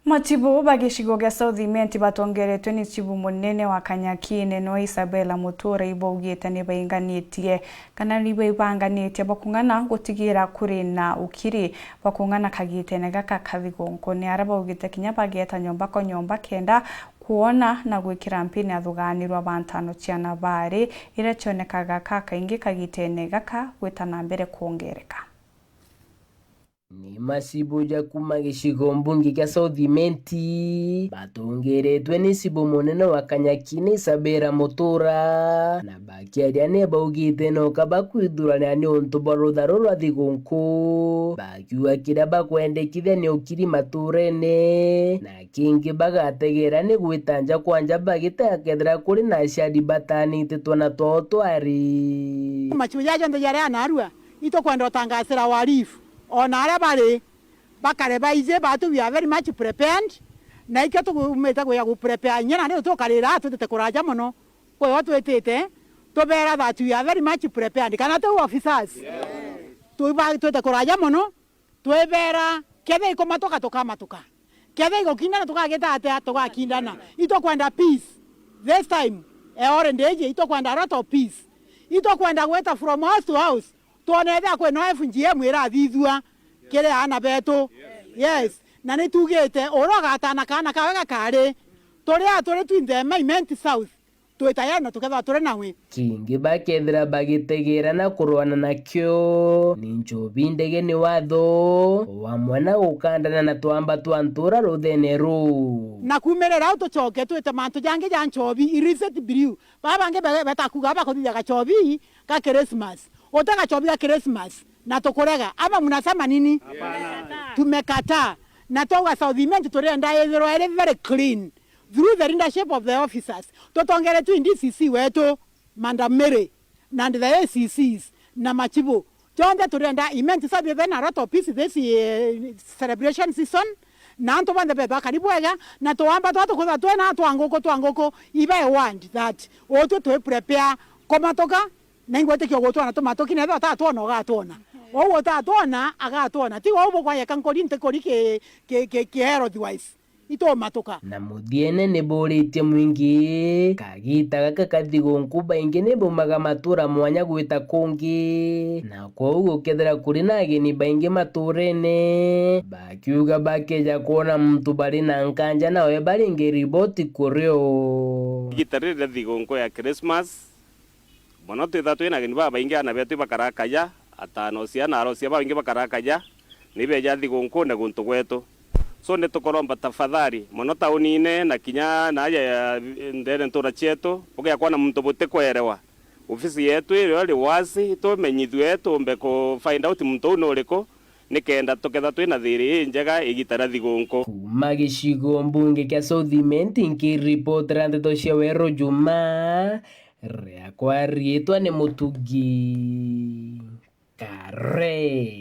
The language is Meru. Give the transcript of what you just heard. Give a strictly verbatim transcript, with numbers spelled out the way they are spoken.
Machibu ba gicigo gia South Imenti batongeretwe ni chibu munene wa Kanyakine no Isabella Mutura ibaugite ni bainganitie kana ni baibanganitie bakung'ana gutigira kuri na ukiri bakung'ana kagitene gaka kathigunku. Ni aria baugite kinya bageeta nyomba kwa nyomba kenda kwona na gwikira mpini athugaanirwa ba ntano ciana baari iria cionekaga ka kaingi kagitene gaka gwita na mbere kwongereka. Ni machibu ja kuma gicigo mbunge kia South Imenti batongeretwe ni chibu munene wa Kanyakine Isabella Mutura, na bakiaria ni baugite no kaba kwithurania ni untu bwa rutha ruru rwa thigunku, bakiuga kiria bakwendekithia ni ukiri maturene, na kingi bagategera ni gwita nja kwa nja bagitega kethira kuri na aciari batanite twana twao twari. Machibu jaja jonthe jaria anarua, itukwenda utangasira warifu ona aria bari bakare baiji batu, we are very much prepared, na ikio tuumite gwia gu prepare inya nandi tukarira twitite kuraja mono. Kwio twitite tubera that we are very much prepared, kana tu officers? Twiba-, twite kuraja mono, twibera kethira ikumatuka tukamatuka, kethira igukindana tukagita atia tugakindana. Itukwenda peace this time, e holiday iji itukwenda a lot of peace. Itukwenda gwita from house to house, twone ethira kwina F G M irathithua kiri aana betu. Yes, na ni tugite uria ugatana kaana kawe gakari, turi a turi twinthe ma Imenti South, twi tayari na tukethirwa turi nawe. Kingi bakethira bagitegera na kurwana nakio ni nchobi ndege ni watho, wamwe na gukandana na twamba twa ntura ruthene ruu. Na kuumirira au tucoke twite mantu jangi ja nchobi, illicit brew. Baa bangi be-, betakuga bakuthithia gachobi ga Christmas. Uti gachobi ga Christmas, na tukurega. Ama mnasema nini? Hapana. Tumekataa. Na twauga South Imenti turienda ithirwa iri very clean through the leadership of the officers. Tutongeretwe ni D C C wetu, Madam Mary, na the A C Cs na machibu. Jonthe turienda Imenti South ithe na a lot of peace this, eh, celebration season, na antu bonthe bethwa kari bwega, na twamba twa tukwithwa twina twa nguku, twa nguku, ibe warned that utwi twi prepare kumatuka, na ingwitikia ugutwona tumatuki, na ethwa utatwona ugatwona. Ou utatwona agatwona. Ti ou bukwayeka nkuri ntikuri ki, ki, ki, ki health wise. Itumatuka. Na muthiene ni buritie mwingi, kagita gaka kathigunku baingi ni baumaga matura mwanya gwita kungi, na kwou gukethira kuri na ageni baingi maturene, bakiuga bakeja kwona muntu bari na nkanja nawe baringi riboti kuri o. Igita riri ria thigunku ya Christmas, mono twithagwa twina ageni babaingi, aana betu ibakaraa kaja, atano ciana, arocia babaingi bakaraa kaja, ni beja thigunkune guntu gwetu. So, ni tukuromba tafadhali, mono taunine na kinya na aja ya ndene ntura cietu, bugia kwona muntu butikwerewa, ofisi yetu irio iri wazi, tumenyithue, tumbe ku find out muntu uu ni uriku, nikenda tukethwa twina thiri injega igita ria thigunku. Kuma gicigo mbunge kia South Imenti, nkiripotera ndeto cia Weru Juma, riakwa riitwa ni Mutugi Kare.